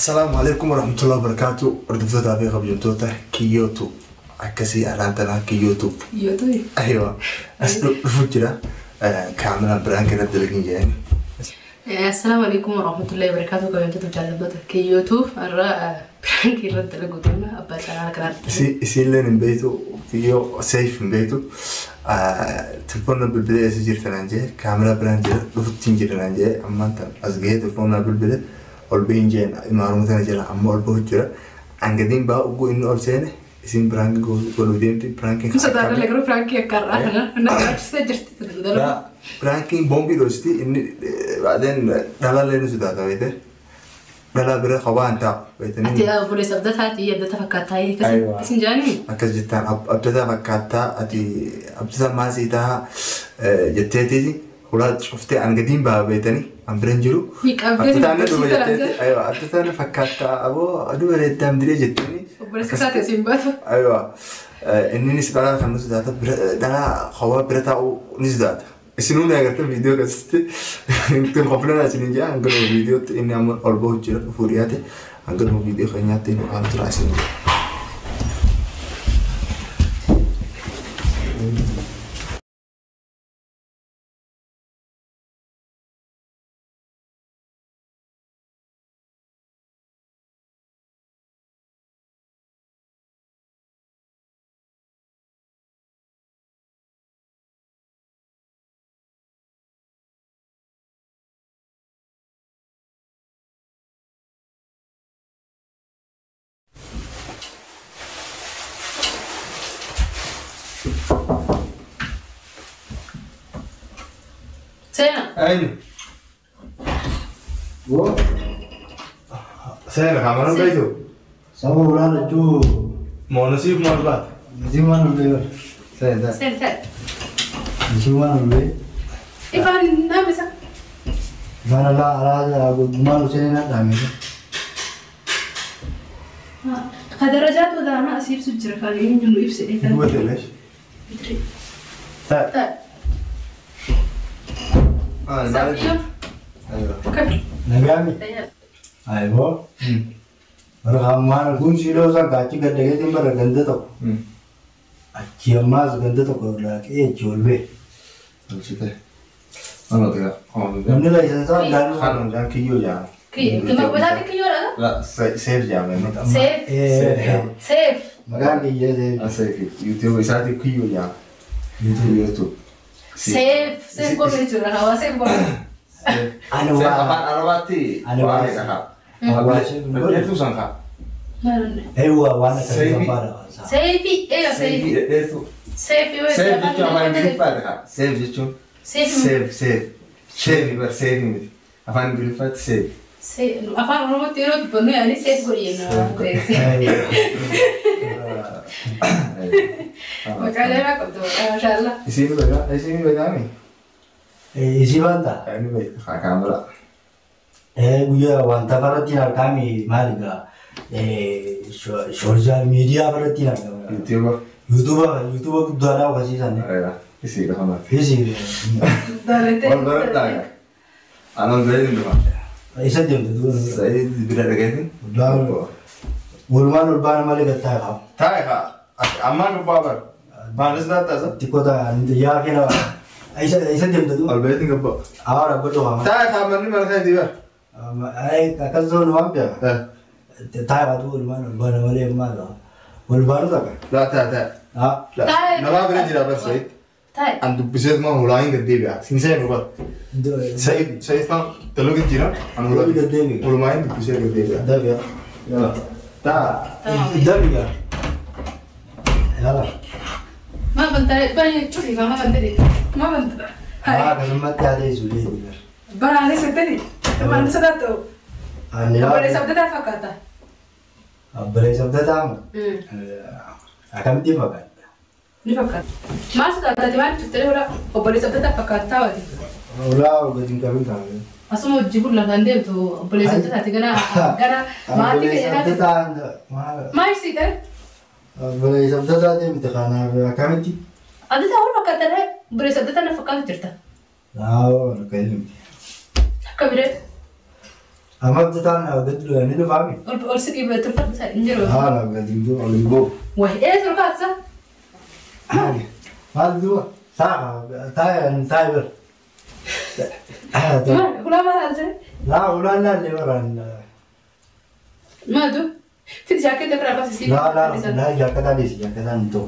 Assalaamu alaikum warahmatullahi wabarakatuh. Hordoftoota fi kabajamtoota Kiyyootu. Akkasii alaan tanaa Kiyyootu. Kiyyootu. Aywa. As dhufu jira. Kaameraan biraan kanatti dalagin jedhani. Assalaamu alaikum warahmatullahi wabarakatuh. Kabajamtoota jaallattoota Kiyyootu. Har'a biraan irratti dalaguu deemna. Abbaa caalaa kanatti. Isiilleen hin beektu. Kiyyoo seef hin beektu. Telefoon bilbilee eessa jirta naan jee kaameraa biraan jira dhufutti hin jira naan jee ammaan tan as gahee telefoon bilbilee ol bahin jeen imaanuma tana jala amma ol bahu jira. Angadiin baa ugguu inni ol seene isin biraan godhuu deemti biraankiin. Sodaadha garuu biraankii akka har'aa kana na barbaachisee jirti. Biraankiin boombii dhoosisti inni baadeen dhalallee ni sodaata beekte. Dhalaa bira kophaa hin taa'u beektanii. Ati obboleessa abdataati abdata fakkaattaa akkasin jaanii. Akkas jettaan abdataa fakkaattaa ati abdataa maasii tahaa jetteetiiti. Hulaa cuftee angadiin baa beektanii an bira hin jiru. Qabdee Abdataan fakkaattaa aboo aduu bareeddaan diree jetteeni. Obboleessa isaati asiin baatu. Aywa. Inninis dhalaa kan nu sodaata dhalaa kophaa bira taa'uu ni sodaata. Isinuu na agartan viidiyoo keessatti ittiin qoflaan isin jaa hanga dhuma viidiyootti inni amma ol bahu jira dhufuu dhiyaate hanga dhuma viidiyoo keenyaatti nu qaama tura isin jira. Seena. Eenyu? Seena kaameraan beektu? Saba ulaan jechuu. Moonasiif maal baate? Isiin waan ol bee. Seena. Seena ta'e. Isiin waan ol bee. Ifaan naamisa. Ifaan alaa alaa gumaan useen na dhaame. Ka darajaatu wadaana asii ibsu jira kan eenyu nu ibse. Dubbate leesh? Ta'e. Nagaami. Ayibo. Barqaamaan kun siiloo isaa gaachi gaddageetiin bara ganda tokko. Achi ammaas ganda tokko laaqee achi ol bee. Namni laayisansaa gaanuu. Kanuma jaan kiyyoo jaan. Kiyyoo. Maqaan kiyyoodha? La seef jaame. Seef. Seef. Maqaan kiyyoo seef. Seef. YouTube isaatiif kiyyoo jaame. YouTube. Seef. Seef godhu jechuudha. Hawaa seef godhu. Seef afaan Arabaatti waan jedha. Dheertuu san kaa. Eewwa waan akkasii barbaada. Seefi. Eeyo seefi. Dheertuu. Seefi. Seef jechuun afaan Ingiliffaati kaa. Seef jechuun. Seef seef. Seefi bar seefi miti. Afaan Ingiliffaatti seef. Afaan Oromootti yeroo dubbannu yaani seef godhi jenna. Maqaa jabaa qabdu maqaa mashaallaa. Isiin beekaa isiin beekaami? Isii waan ta'a. Inni beekaa kaameraa. Guyyaa wanta farratti argame maali gaa sooshaal miidiyaa farratti argame. Yuutuuba. Yuutuuba guddaadhaa horsiisan. Isii lafa Isii. Wal baradhaa. Anan zayiin dhufa. Isa deemte duuba. Zayiin bira dhageetin. Walumaan ol baana malee gad taa'e haa. Taa'e haa. Ammaan gubbaa bara. Maalis laata isa? Xiqqoo ta'a yaa kenna. Isa deemte duuba. Ol baheetin gabbaa. Haa rakkoo haa. Taa'e haa manni mana keetii bara. Akkas zoon waan beeka. Taa'e haa duuba walumaan ol baana malee maal ol baanu takka. Laa taa'e taa'e. Taa'e. Namaa bira jira bar Sa'iid. Taa'e. An dubbiseet maa hulaa hin gaddeebi'a. Sin seenu bar. Sa'iid Sa'iid faan dalagu jira. An hulaa Walumaa hin dubbisee gaddeebi'a. Dabi'a. Taa'e. Dabi'a. Yala. Maa bantaa baay'ee cufi maa bantaa maa bantaa. Haa akkasumatti haadha isuulee jira. Baraanis settani. Maal sodaattu? Obboleessa abdataa fakkaata. Obboleessa abdataa moo? Akkamitti fakkaata? Ni fakkaata. Maal sodaataati maal cuftee hulaa obboleessa abdataa fakkaattaa waati? Hulaa gadi hin qabin kaa'ame. Asuma hojii bulla kan deemtu obboleessa abdataati gara gara maatii keenya. Maal siitee? Obboleessa abdataa deemte kanaaf akkamitti? Abdataa wal fakkaata ree obboleessa abdataa na fakkaatu jirta. Naa akkamitti. Akka biree. Amma abdataan gadi ni dhufaami. Ol si dhiibee tolfadhu hin jiru. Haala gadi hin jiru ol hin ba'u. Wayi eessa ol kaatsa? Maal duuba? Saaqa taa'e taa'e bira. Maal hulaa maal haaltee? Laa hulaan laallee baraan. Maal du? Fiti jaakkeetta biraa baasii siif. Laa laa laa jaakkataa dhiisi jaakkataan hin ta'u.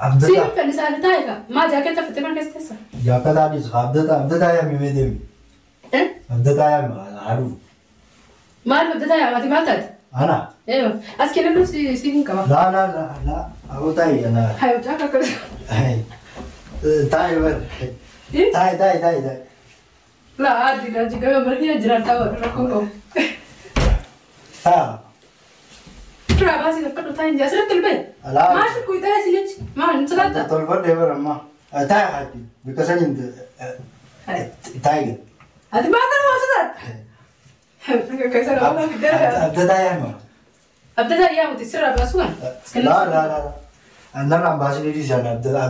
Abdataa. Siif kan isaan taa'e ka? Maa jaakkeetta fittee mana keessa teessa? Jaakkataa dhiisi abdataa abdataa yaami mee deemi. Abdataa yaami haadhu. Maal abdataa yaamati maal taate? Ana. Eewa as kennuu siif hin qaba. Laa laa laa laa aboo taa'e ana. Hayo jaakka akkas. Taa'e bar. Taa'e taa'e taa'e taa'e. Laa adii laa jigame margi jira taa'u rakkoo qabu. Taa'e. Biraa baasii tolfadhu taa'e hin asirratti ol ba'e. Maal kuyitaa isinichi? Maal hin sodaata? Tolfadhee bara ammaa. Taa'e haati bikka saniin taa'e. Ati maal kana waa sodaata? Abdataa yaama. Abdataa yaamuti sirraa baasuu kan? Laa laa laa. Annarraan baasii ni dhiisan abdataa.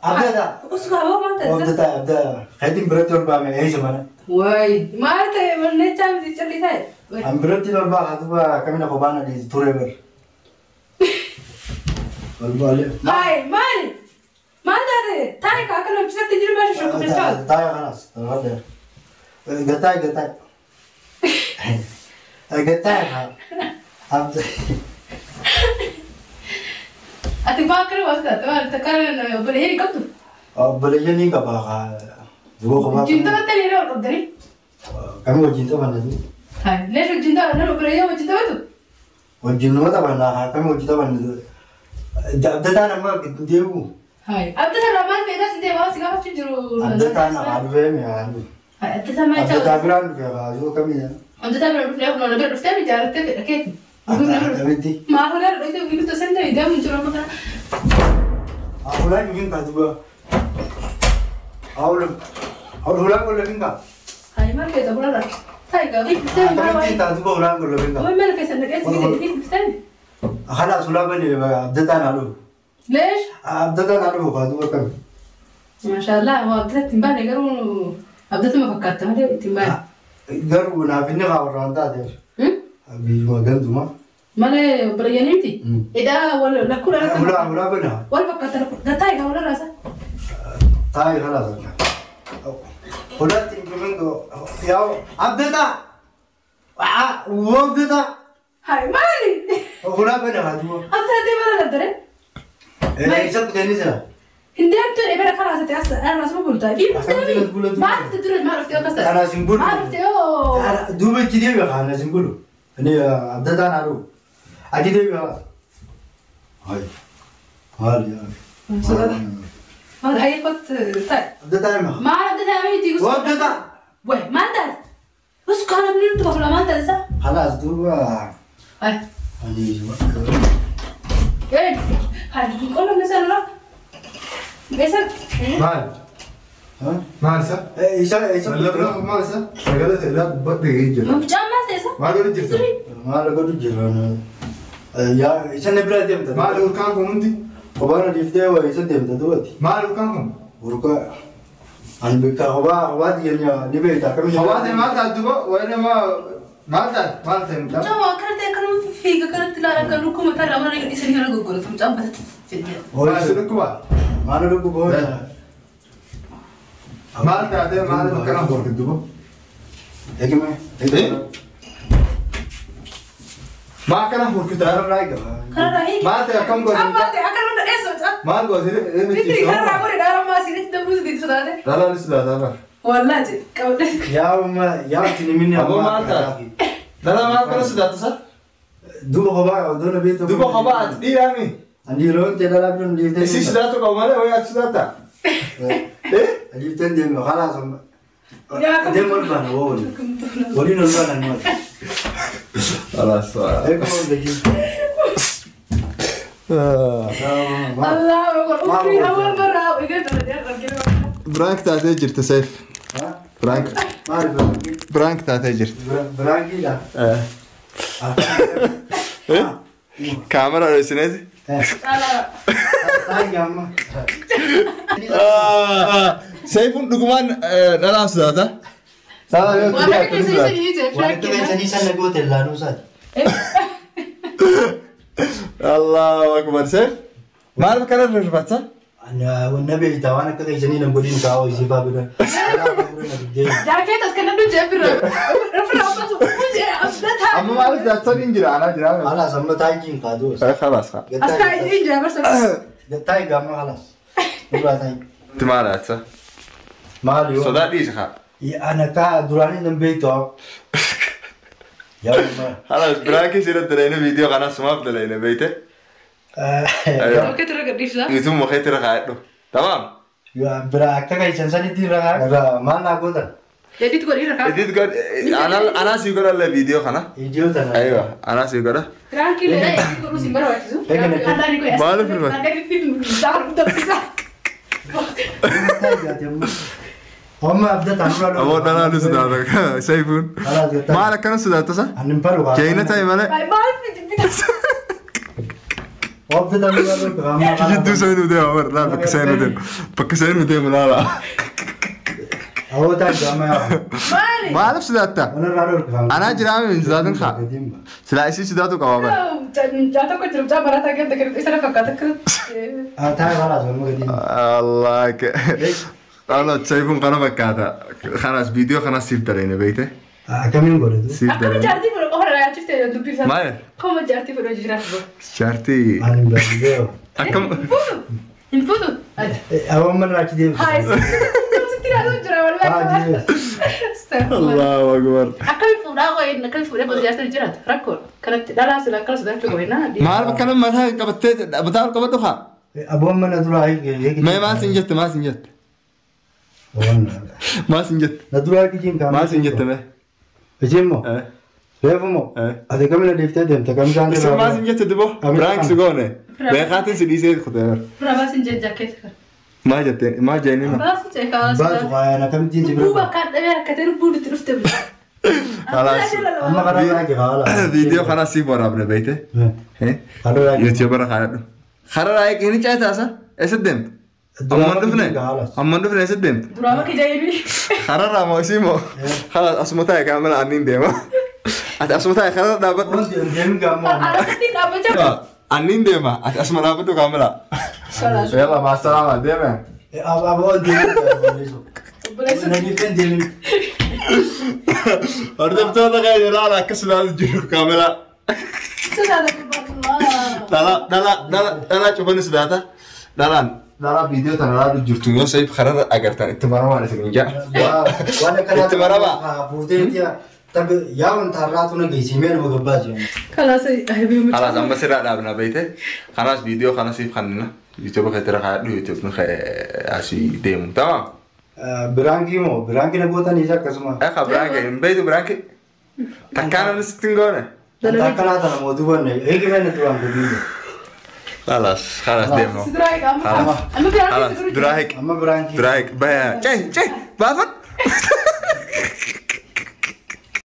Abdataa. Usugaa hoo maal ta'e? Abdataa abdataa. Kayitiin biratti ol baame eessa mana? Wayi maal ta'e mannechaa miti calli ta'e? An biratti ol baa duuba kamina kophaan adii ture bar. Ol baalee. Hayi maali? Maal taate? Taa'e ka akka namchisatti jiru baasii shokkofechaa. Taa'e kanas. Gataa gataa. Gataa. Ati maal kana waa sodaata? Maal takkaan obboleeyyan hin qabdu? Obboleeyyan ni qaba. Duuba kophaa. Wajjin taphattanii yeroo wal qabdanii? Kami wajjin taphanna duuba. Hayi leesh wajjin taphanna obboleeyyan wajjin taphatu? Wajjin nama taphanna kami wajjin taphanna. Abdataan amma deebi'u. Hayi abdataan maal fayidaa si deemaa si gaafachuu jiru. Abdataan haa dhufee mi haa dhufe. Hayi abdataan maal jaa? Abdataa biraan dhufee haa yoo kamii. Abdataa biraan dhufee kun bira dhuftee mi jaalattee fedha keeti. Akkamitti? Maaf hulaa dhufee wiiluu toseen ta'e deemu jiru amma kana. Hulaan dhufin kaa duuba. Hulaan golla finkaa. Hayi maal keessa hulaa dha. Taa'e gaa dhuftee maal Akkamitti ta'a duuba hulaan golla finkaa? Waan mana keessa naqee si dhuftee. Khalaas hulaa bani abdataan haa dhufu. Leesh? Abdataan haa dhufu kaa duuba kami. Maashaallah waa abdatatti hin baane garuu abdatuma fakkaata malee itti hin baane. Garuu naaf inni kaa warraan taateef. Biyyuma ganduma. Malee obboleeyyan miti. Edaa wal lakkuu dha. Hulaa hulaa bana. Wal fakkaata lakkuu. Taa'e gaa walirraa isa. Taa'e khalaas. Hulaatti hin dhufin yaa abdataa. Abdataa. Hayi maali? Hulaa bana haa duuba. Abdatatti bara labdare? Isa kutanii jira. Hin deemtu bara karaa asatti as asuma bultaa. Fi bultaa maal dhufte dura maal dhuftee akkas ta'e? Kanas hin bulu. Maal dhuftee yoo? Duuba itti deebi'a kanas hin bulu. Inni abdataan haa dhufu. Achi deebi'a. Hayi. Maali yaa. Maal hayi kot ta'e. Abdataa hima. Maal abdataa miti? Abdataa. Wayi maal taate? Usu kana minni tuba fula maal taate isa? Khalaas duuba. Hayi. Ani. Eh. Hayi qola meeshaan irraa. Meeshaan. Maal? Maal isa? Isa isa. Lallabaa maal isa? Sagalee seeraa gubbaatti gahee jira. Mucaan maal ta'e isa? Maal godhu jirta? Maal godhu jira? Yaa isa na bira deemta. Maal urkaan kun hundi? Kophaan dhiiftee waa isa deemta duubatti. Maal urkaan kun? Urkaa. Ani bakka kophaa kophaa jireenya ni beekta akkamitti. Kophaa ta'e maal taate duuba? Wayi nama maal taate? Maal ta'e mucaan? Mucaan waa akkana ta'e akkanuma fiiga kanatti ilaala akka lukkuma tarraa mana dhiisanii kana goggolatu mucaan batatti jedhee. Maal si dhukkuba? Maal dhukkuba? Maal taate maal akkana gorte duuba? Eegime. Maal akkana horkita? Kararraa eegama. Kararraa hiiki. Maal ta'e akkam godhe? Amma ta'e akkana dheessa mucaan. Maal godhe? Miti kararraa godhe dhaaramaa asitti dabruu sitti sodaate. Dhalaan sodaata bara. Wallaahi jedhe qabdee. Yaa umma yaa tinimini Aboo maal taate? Dhala maal kana sodaata sa? Duuba kophaa odoo na beektu. Duuba kophaa ati dhiiraami. Ani yeroo ta'e dhalaa biroon dhiiftee. Isii sodaatu qabu malee wayii ati sodaata? Dhiifteen deemu khalaas amma. Deemu ol baana woo waliin. Waliin ol baana ni waliin. Khalaas. Eeguma ol gadi. Allah umrii awwal marra egaa tana Prank taatee jirti Seif. Prank. Maal prank? Prank taatee jirti. Prankiidha. Kaameraa dhoosineeti. Taa'ii amma. Seifuun dhugumaan dhalaan sodaata. Dhalaa yoo Waan akka itti keessanii dhiyaatu. sanii jee Waan akka piraankiidha. keessanii sana goote laanuu isaati. Allahu akbar seef. Maal kana rifatta? Wanna beektaa waan akka keessanii nan godhin kaa'oo isii fa'aa bira. Jaakeet as kana dhujee firra. Firra uffatu jee abdataa. Amma maaliif jaarsoliin hin jira anaa jira. Halas amma taayiin kaaduu. Khalaas haa. As kaa'ee jira barsa. Taayi gaama halas. Duraa taayi. Itti maal haasa? Maal yoo. Sodaa dhiisi haa. Ana kaa duraanii nan beektu haa. Yaa Khalaas biraankii sirra dalayna viidiyoo kana sumaaf dalayna beeyte. Tokko irra gadhiifsa. Isuun mukeetti irra kaa'adhu. Tamaam. Bira akka keessan sanitti irra kaa. Maal naa gootan? Edit godhi irra kaa'u. Edit godh anaa sii godha illee viidiyoo kana. Viidiyoo tana. Aywa anaa sii godha. Piraankii illee edit godhuu si barbaachisu. Maaliif firma? Amma abdataan dura Ammoo dhalaa nu sodaata Seifuun. Maal akkana sodaata sa? Ani hin baru. Jeena ta'e malee. Abdataan dura loo. Jidduu seenuu deema bara laal bakka seenuu deema. Bakka seenuu deema laala. Hawwataan gaama yaa. Maaliif sodaatta? Wanarraa dhorka. Anaa jiraame hin sodaatin kaa. Silaa isii sodaatu qaba bara. Taa'ee halaas amma gadi. Allah ke. Ana Seifuun kana fakkaata. Kanas viidiyoo kanas siif dalayna beeyte. Akkamiin godhatu? Siif dalayna. Maal? Jaartii Ani hin baru. akkam Awwan manarraa achi deebisu. Allahu akbar. Akkami fuudhaa qo'een akkami fuudhee booda jaartii jiraatu rakkoo kanatti dhalaa sila akkana sodaachuu qo'eenaa. Maal bakka nama mataa qabattee mataa ol qabadhu kaa? Abboon mana duraa eegi. Mee maal siin jette maal siin jette? Maal siin jette? Na duraa eegi kaama. Maal siin jette mee? Isiin moo? Reefu moo? Ati kamina dhiiftee deemte kamisaan Isin maal siin jette diboo? Biraank si goone. Beekaatiin si dhiisee kutee bara. Fura baasin jee jaakeeti kan. Maal jette? Maal jeenii ma? Baasin jee kaawaa Baatu faayaan akkamittiin si Lubbuu bira. bakka dhabee rakkatee lubbuun itti dhufte bula. Khalaas. Amma karaa eegi haala. Viidiyoo kana siif waraabne beekte? Karaa eegi. YouTube irra kaayadhu. Karaa eegi ni caataasa? Eessa deemte? Amman dhufne? Amman dhufne eessa deemte? Duraa bakki jaayini. Kararraa moo isii moo? Khalaas asuma taa'e kaamela anniin deema. Ati asuma taa'e kararra dhaabbadhu. Deemi gaammoo. Aratti dhaabbachaa. Anniin deema. Ati asuma dhaabbadhu kaamela. Yalla maa salaama deeme. Abboon deemi gaammoo. Obboleessa. Na dhiiftee deemi. Hordoftoota keenya ilaala akka sodaatu jiru kaamela. Sodaata gubbaa. Dhala dhala dhala dhala cufani sodaata. Dhalaan dhala viidiyoo tana ilaalu jirtu yoo sa'iif kararra agartan itti maramaan isin jaa. Waan akkanaa. Itti marama. Fuutee yaa wanta har'aatu na geessi mee nama gabbaasi. Kalaas ahibii Khalaas amma sirraa dhaabna beeyte. Kanaas viidiyoo kana siif kannina. YouTube keetti irra kaayadhu YouTube asii deemu. Tamam. Biraankii moo biraankii na gootaniis akkasuma. Eegaa biraankii hin beeytu biraankii. Takkaa namni sitti hin goone. Akkanaa tana moo dubanne eegi mee na duraan godhiine. Khalaas khalaas deemu. Duraa eega amma. Amma Khalaas biraankii duraa hiik. Amma biraankii. Duraa hiik. Baya. Cee cee baafadhu.